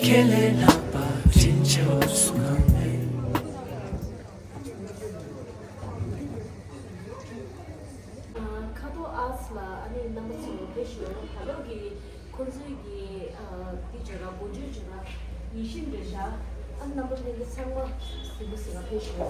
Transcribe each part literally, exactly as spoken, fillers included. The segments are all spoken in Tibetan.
ཁེ་ལས་ལྷག་པ་དྲིན་ཆེའོ་གསུང་ངམ་མེད། ཁ་དོག་ཨར་ཊི་ལ་ཨ་ནི་རྣམ་པ་ཚོ་ཕེབས་ཤོག་ད་ལོ་གི་ཁོང་ཚོའི་གི་འདི་བརྗོད་ར་གོ་བརྗོད་བརྗོད་ར་ཡིད་བཞིན་རེད་ཤག་ཨ་རྣམ་པ་ལྷན་རྒྱས་ཚང་མ་གཟིགས་པོ་གཟིགས་པ་ཕེབས་ཤོག་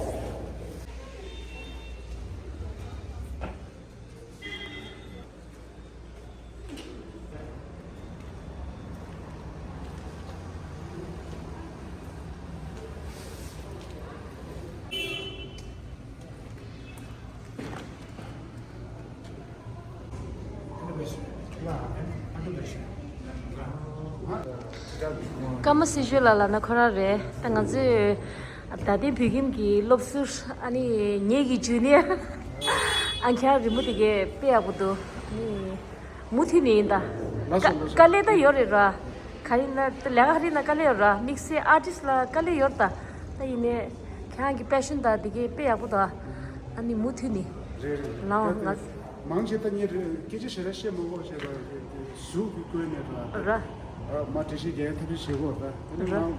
ཀརྨ་སྲི་ཞུ་ལགས་ལབ་ན་ཁོ་རང་རེད། ད་ང་ཚོས་ད་ལྟའི་བོད་ཁྱིམ་གྱི་སློབ་ཟུར་ཨ་ནི་ངེད་ཀྱི་འཇུ་ནི་ཨ་ཁྱེད་རང་རི་མོ་དེ་གས་དཔེ་ཡག་པོ་འདུག་ཨ་ནི་མུ་མཐུད་ནས་ཡིན་ད། ལགས་སོ། ལགས་སོ། དཀའ་ལས་ད་ཡོད་རེད་ར། ག་རེ་ན་ད་ལས་ཀ་ག་རེ་ན་དཀའ་ལས་ཡོད་ར། དམིགས་བསལ་ཨར་ཊིསི་ལ་དཀའ་ལས་ཡོད་ད། ད་ཡིན་ནའི་ཁྱེད་རང་གི་པེ་ཤོན་ད་དེ་གས་དཔེ་ཡག་པོ་ད། ཨ་ནི་མུ་མཐུད་ནས། རེད་རེད། ལའོ་ད་ང་དེ་མང་ཆེ་ད་ངས་སྐད་ཆ་ཞེ་དྲག་བཤད་མ་དགོས་བྱས་པ་གཟུགས་ཀྱི་བཀོད་ནས་ར། ར། མ་འགྲེལ་བཤད་རྒྱག་ཐབས་ཤེས་བྱེད་དགོས་ར། དེ་ནས་ར། མ་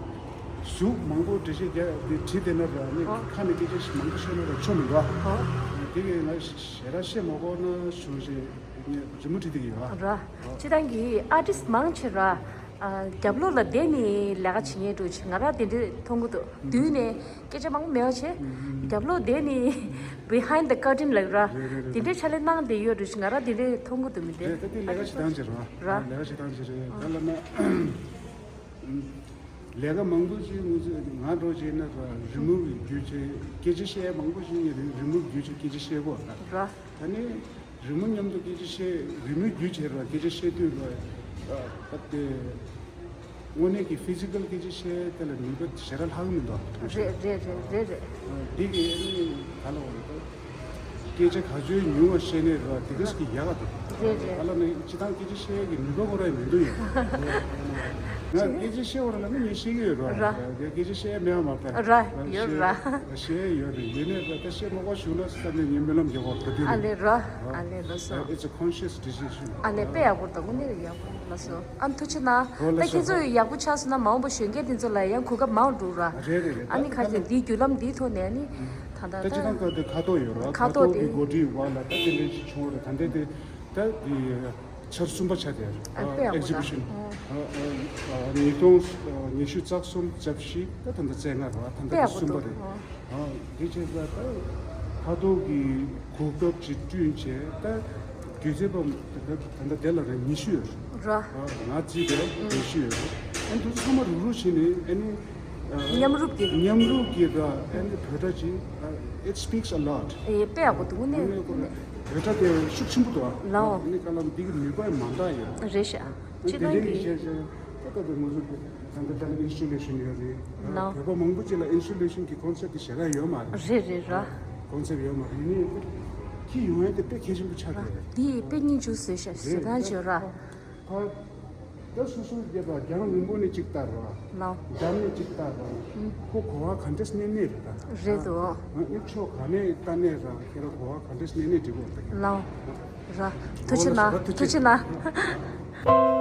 གཟུགས་མང་པོ་འགྲེལ་བཤད་རྒྱག་དེ་བྲིས་དེ་ན་ར་ནི་ཨོ། ཁ་ནས་སྐད་ཆ་མང་པོ་བཤད་ན་ར་ཆོ་མི་འདུག་ཨ། ཨོ། དེ་གས་ང་ཞེ་དྲག་བཤད་མ་དགོས་ན་བྱུང་ཞེས་ངས་རི་མོ་བྲིས་དེ་གི་ཡོད་ཨ། ར། སྤྱིར་བཏང་གི་ཨར་ཊིསི་མང་ཆེ་ར། ཨ། རྒྱབ་ལོགས་ལ་བསྡད་ནས་ལས་ཀ་བྱེད་མཁན་འདྲ་ཅིག་ང་རང་དེ་འདྲ་མཐོང་གི་འདུག་མདུན་ནས་སྐད་ཆ་མང་པོ་མེད་པ་བྱས། རྒྱབ་ལོགས་བསྡད་ནས་behind the curtain ལབ་ར། རེད་རེད་རེད། དེ་འདྲའི་ཕྱག་ལས་གནང་བསྡད་ཡོད་འདྲ་ཅིག་ང་རང་དེ་འདྲ་མཐོང་གི་འདུག་མི་འདུག་ད་དེ་ལས་ཀ་བྱེད་སྟངས་ཅིག་ར། ར། ལས་ཀ་བྱེད་སྟངས་ཅིག་རེད། ད་ལབ་ན་ལས་ཀ་མང་པོ་ཅིག་ང་ཚོ་ང་འདྲ་བྱས་ན་ར་རི་མོ་གི་བརྒྱུད་བྱས་སྐད་ཆ་བཤད་མང་པོ་ཅིག་རི་མོ་བརྒྱུད་བྱས་སྐད་ཆ་བཤད་དགོས་ར། ར། ད་ནི་རི་མོ་མཉམ་དུ་སྐད་ཆ་བཤད་རི་མོའི་རྒྱུ་བྱས་ར་སྐད་ཆ་བཤད་དུས་ལ་ད་དེ་དངོས་གནས་ཀྱི་ཕི་ཛི་ཀལ་སྐད་ཆ་བཤད་དེ་ལ་ནུས་པ་ཞེ་དྲག་ལྷག་མི་འདུག་རེད་རེད་རེད་རེད་རེད། འདི་གི་ཨ་ནི་ག་ལ་བ་ལ་ད་སྐད་ཆ་ག་ཚོད་ཉུང་བ་བཤད་ནས་ར་དེ་ག་ཟིག་གི་ཡག་ག་འདུག་རེད་རེད། ག་ལ་ནི་སྤྱི་བཏང་སྐད་ཆ་བཤད་ཀྱི་ནུས་པ་ཁོ་ར་མི་འདུག་ཡ། ང་སྐད་ཆ་བཤད་བ་ལ་ནི་ངས་བཤད་ཀྱི་ཡོད་ར། ར། སྐད་ཆ་བཤད་མེད་པ་མ་རེད། ར་ཡོད་ར། བཤད་ཡོད་རེད། ཡིན་ནའི་ར་ད་བཤད་མ་དགོས་བྱུང་ན་ས་ནས་ངས་སྨོན་ལམ་རྒྱག་གོ་ག་དུས་ཨ་ལེ་ར། ཨ་ལེ་ལགས་སོ། It's a conscious decision. ཨ་ལེ་དཔེ་ཡག་པོ་དང་དངོས་གནས་ཡག་པོ་ལགས་སོ། ཨ་ཐུགས་རྗེ་གནང་། ཨོ་ད་ལགས་སོ། ཁྱེད་ཚོ་ཡག་པོ་ཆགས་སོང་ན་མ་འོངས་པ་གཞོན་སྐྱེས་དེ་ཚོ་ལ་ཡང་གོ་སྐབས་མང་འགྲོ་ར། རེད་རེད་རེད། ཨ་ནི་ད་ཁ་ཅིག་འདིའི་བརྒྱུད་ལམ་འདིའི་ཐོག་ནས་ཨ་ནི་ད་ད་ད་ད་སྤྱི་བཏང་ཁ་དེ་ཁ་ཐོག་ཡོད་ར། ཁ་ཁ་ཐོག་གི་དེ་འགོ་ཁྲིད་བ་ལ་ད་དེ་འདྲ་ཞིག་བྱུང་བ་རེད། ད་འདྲ་དེ་ད་དེ་ཆར་གསུམ་པ་ཆགས་དེ་ཨ་དཔེ་ཡག་པོ་ད་exhibition ཨ་ཨ་ཉིས་སྟོང་ཉི་ཤུ་རྩ་གསུམ་རྩ་བཞི་ད་ད་ད་རྩ་ལྔ་ར། ད་ད་དཔེ་ཡག་པོ་གསུམ་པ་འདུག་རེད། ཨ། ཨ་དེ་བྱས་ཙང་ད་ཁ་ཐོག་གི་གོ་སྐབས་ཅིག་བསྐྲུན་བྱས་ད་སྒྱུ་རྩལ་པ་ད་ད་ད་ལྟ་དེ་ལ་རེ་ཉི་ཤུ་ཡོད་ར། ང་རྩིས་པས་ཉི་ཤུ་ཡོད་ར། ཨ་འདི་ཚང་མ་རུག་རུག་བྱས་ནས་ཨ་ནི་མཉམ་རུབ་ཀྱི་མཉམ་རུབ་ཀྱི་ད་ཨ་ནི་བོད་སྒྲ་ཅིག it speaks a lot. ཨེ་དཔེ་ཡག་པོ་འདུག་ཨ་ནི་བོད་སྒྲ་དེ་ཤུགས་ཆེན་པོ་འདུག་ཨ་ལའོ། ཨ་ནི་ཀ་ལམ་འདི་གི་ནུས་པ་མ་འདྲ་ཡོད་རེད་ཤག་དེ་སྤྱིར་བཏང་གི་བྱས་ཙང་ད་ལྟ་དེ་ང་ཚོ་ད་ལྟ་ད་ལྟ་ཨིན་སི་ཊུ་ལེ་ཤན་ཡོད་རེད། ལའོ། བོད་པ་མང་པོ་ཅིག་ལ་ཨིན་སི་ཊུ་ལེ་ཤན་གྱི་ཀོན་སེབ་དེ་ཞེ་དྲག་ཡོད་མ་རེད། རེད་རེད་ར། ཀོན་སེབ་ཡོད་མ་རེད། ཡིན་ནའི་ཁྱི་ཡོང་ཡ་དེ་དཔེ་གལ་ཆེན་པོ་ཆགས་ཀྱི་རེད། འདི་དཔེ་སྙིང་རྗེ་བཟོས་ཤག་ཞེ་དྲག་བརྗོད་ར། ཕ་ད་སོ་སོ་སྐྱེས་པ་རྒྱང་རིང་པོ་ནས་གཅིག་ལྟ་ར། ལའོ། འགྲམ་ནས་གཅིག་ལྟ་ར། ཁོ་གོ་བ་ག་འདྲས་སྣེ་སྣེ་རེད་ད། རེད་དོ། ཨ་ནི་ཕྱོགས་ག་ནས་ལྟ་ནས་ར་ཁྱེད་རང་གོ་བ་ག་འདྲས་སྣེ་སྣེ་འགྲིག་གོ་ད། ལའོ། ར། ཐུགས་རྗེ་གནང་། ཐུགས་རྗེ་གནང་།